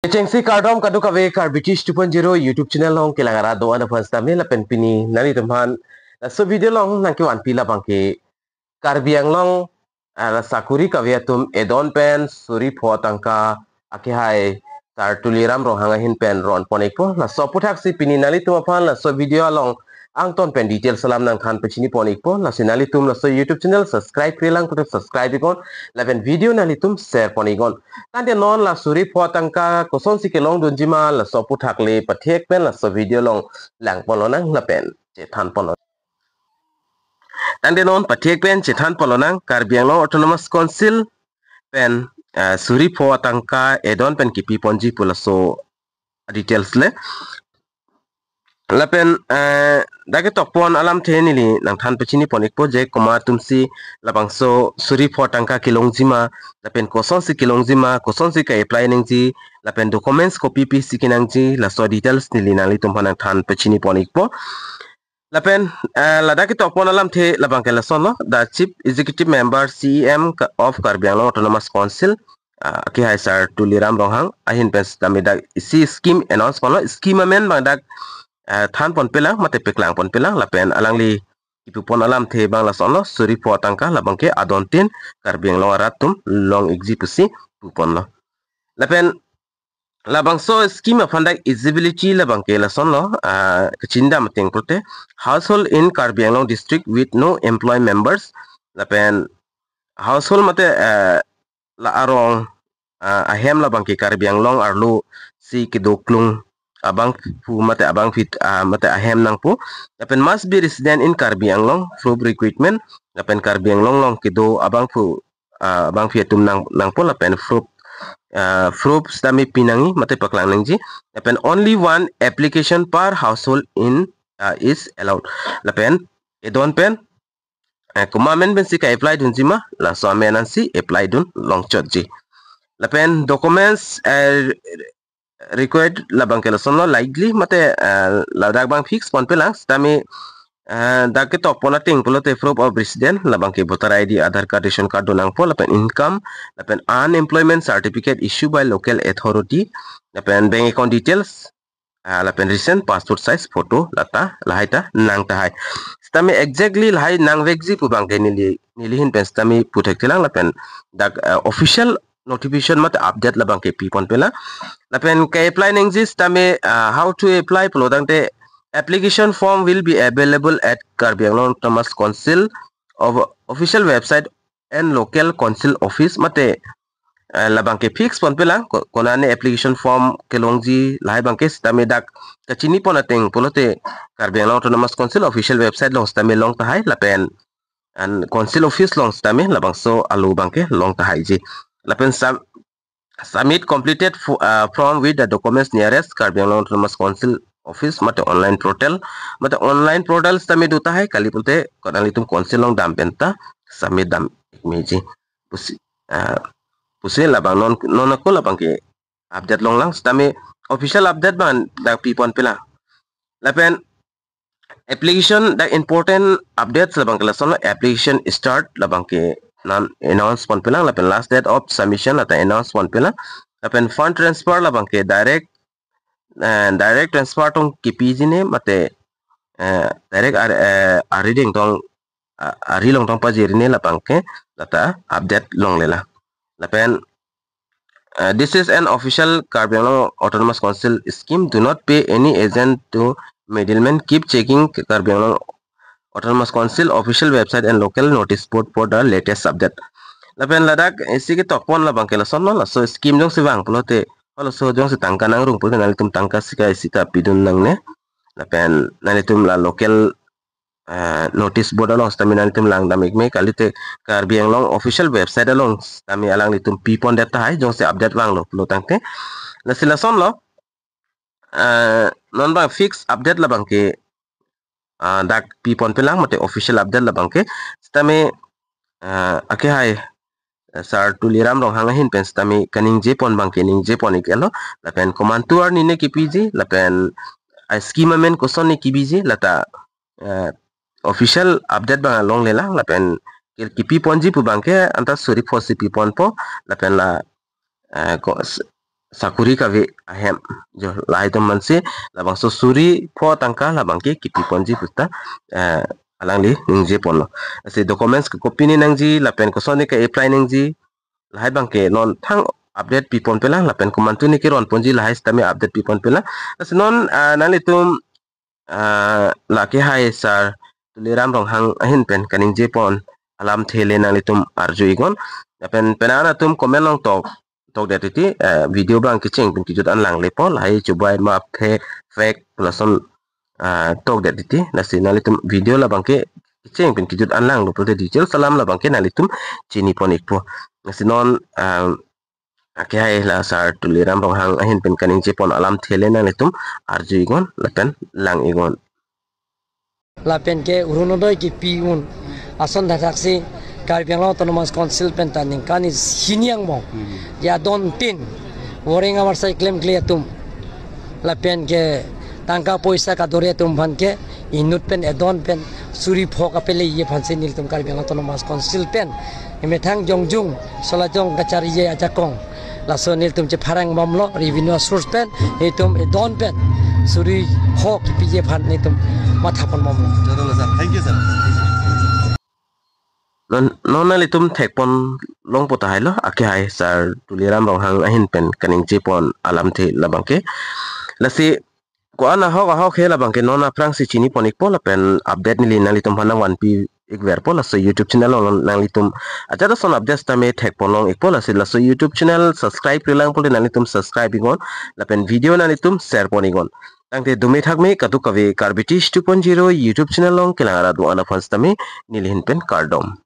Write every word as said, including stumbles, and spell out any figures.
Kechengsi kardom kadokave Karbi Tish two point zero YouTube channel along kelang arat do-an aphan sitame lapen pini nanglitum aphan laso video along nangkevanpi labangke Karbi Anglong, ah, sakuri kave atum edon pen suri pho tangka akehai Sar Tuliram Ronghang ahin pen ron pon-ikpo. Laso aputhaksi pini nanglitum aphan laso video along angton pen details alam nangthan pachini pon-ikpo. Lasi nanglitum laso YouTube channel subscribe-re lang puthot subscribe-iknon lapen video nanglitum share pon-iknon. Tangte non la suri pho tangka kosonsi kelongdunjima laso aputhak le pathek pen laso video along lang ponlonang lapen chethan ponlo. Tangte non pathek pen chethan ponlonang. Karbi Anglong Autonomous Council pen, ah, suri pho tangka edon pen kipi ponji pu laso details le. Lapen, eh, dak ketok pon alamthe neli nangthan pachini pon-ikpo je komat atumsi labangso suri pho tangka kelongjima, lapen kosonsi kelongjima, kosonsi ke-apply nangji, lapen documents kopi pisi kenangji, laso details neli nanglitum aphan nangthan pachini pon-ikpo. Lapen, eh, ladak ketok pon alamthe labangke lasonlo, the Chief Executive Member, C E M ka-, of Karbi Anglong Autonomous Council, ah, akehai Sar Tuliram Ronghang ahin pen sitame dak isi scheme announce ponlo. Scheme amen abang dak, eh, than ponpelang mate paklang ponpelang lapen alangli kipu pon alamthe abang lasonlo, suri pho tangka labangke adontin Karbi Anglong arat atum long-ikji pusi pu ponlo. Lapen labangso scheme aphan dak eligibility labangke lasonlo, ah, kachini dam ateng pulote, household in Karbi Anglong district with no employee members, lapen household mate, eh, la arong, ah, ahem labangke Karbi Anglong arlosi kedoklung abangphu mate abangphi, ah, mate ahem nangpo, lapen must be resident in Karbi Anglong, proof requirement, lapen Karbi Anglong along kedo abangphu, ah, abangphi atum nang, nangpo lapen proof, ah, proof sitame pinangji mate paklang nangji, lapen only one application per household in, ah, is allowed. Lapen edon pen, eh, komat amen pensi ke-apply dunjima, laso amen ansi apply dun longchotji. Lapen documents, eh, required labangke lasonlo, likely mate, eh, ladak abang fix ponpelang sitame, eh, dak ketok pon ateng pulote proof of resident labangke voter I D, Aadhaar card, ration card do nangpo, lapen income, lapen unemployment certificate issued by local authority, lapen bank account details, ah, lapen recent passport size photo, lata lahai ta nangtahai. Sitame exactly lahai nangvekji pu abangke neli, neli ahin pen sitame puthekthelang lapen dak, ah, official notification mate update labangke pi ponpelang. Lapen ke-apply nangji sitame, ah, how to apply pulo tangte, application form will be available at Karbi Anglong Autonomous Council of official website and local council office mate, eh, labangke fix ponpelang ko-, konane application form kelongji lahai abangke sitame dak kachini pon ateng pulote Karbi Anglong Autonomous Council official website along sitame longtahai lapen an council office along sitame labangso alo abangke longtahaiji. Lapen sub-, submit completed fo-, ah, form with the documents nearest Karbi Anglong Autonomous Council office mate online portal, mate online portal sitame dotahai, kali pulote ko nanglitum council along dam penta submit dam-ikmeji pusi, ah, pusi labang non, non ako labangke update longlang sitame official update abang dak pi ponpelang. Lapen application, the important updates labangke lasonlo, application start labangke non announce ponpelang, lapen last date of submission lata announce ponpelang, lapen fund transfer labangke direct, eh, direct transfer tong kipiji ne mate, eh, direct ar-, eh, arideng tong, ah, ari along tong pajir ne labangke lata update longlelang. Lapen, uh, this is an official Karbi Anglong Autonomous Council scheme. Do not pay any agent to middleman. Keep checking Karbi Anglong Autonomous Council official website and local notice board for the latest update. Lapen ladak isi ketok pon labangke lasonlo, laso scheme jongsi vang pulote, laso jongsi tangka nangrung pulote nanglitum tangka sika isi ta pidun nangne. Lapen nanglitum la local, eh, notice board along sitame nanglitum lang dam-ikme, kalite Karbi Anglong official website along sitame alanglitum pi pondet tahai jongsi update vanglo pulo tangte. Lasi lasonlo, eh, non abang fix update labangke, ah, dak pi ponpelang mate official update labangke sitame, ah, akehai, eh, Sar Tuliram Ronghang ahin pen sitame kaningje pon abangke ningje pon-iklo, lapen komantu arni ne kipiji, lapen, ah, scheme amen koson ne kipiji, lata, eh, official update abang longlelang, lapen ke kipi ponji pu abangke anta suri pho si pi ponpo, lapen la, eh, ko-, s-, sakori kave ahem jo lahai atum aphansi labangso suri pho tangka labangke kipi ponji puta, eh, alangli ningje ponlo. Lasi documents ke kopi ne nangji lapen koson ne ke-apply nangji, lahai abangke non thang update pi ponpelang lapen komantu ne keron ponji lahai sitame update pi ponpelang. Lasi non, ah, nanglitum, ah, lake hai Sir Tuliram Ronghang ahin pen kaningje pon alamthe le nanglitum arju iknon. Lapen penang atum comment along tok tokdet titi, eh, video abang kecheng pen kejut an lang lepo, lahai chubai ma phe fake lason, ah, tokdet titi. Lasi nanglitum video labangke kecheng pen kejut an langlo pulote details alam labangke nanglitum chini pon ikpo. Lasi non, ah, ake hai la Sir Tuliram Ronghang ahin pen kaningje pon alamthe le nanglitum arju iknon lapen lang iknon. Lapen ke Orunodoi kipi un ason thakthaksi Karbi Anglong Autonomous Council pen ta ningkan isi hini angbong ya don tin waring amar sai klemkle atum lapen ke tangka poisa kadore atum aphan ke inut pen edon pen suri pho kapeleji aphansi nelitum Karbi Anglong Autonomous Council pen emethang jongjung solajong kacharlije ajakong laso nelitum chepharang bomlo revenue source pen nelitum edon pen suri pho kipiji aphan nelitum matha pon bomlo. Jodolo sir. Thank you, sir. Non, non nanglitum thek pon longpo tahai lo, ake hai Sir Tuliram Ronghang ahin pen kaningje pon alamthe labangke. Lasi ko-an ahok ahok he labangke non aphrangsi chini pon ikpo lapen update neli nanglitum aphan nangvanpi ikverpo, laso YouTube channel along nanglitum ajat ason update tame thek pon long ikpo, lasi laso YouTube channel subscribe-relang pulote nanglitum subscribe iknon lapen video nanglitum share pon iknon. Tangte dome thakme kadokave Karbi Tish two point zero YouTube channel along kelang arat do-an aphan sitame neli ahin pen kardom.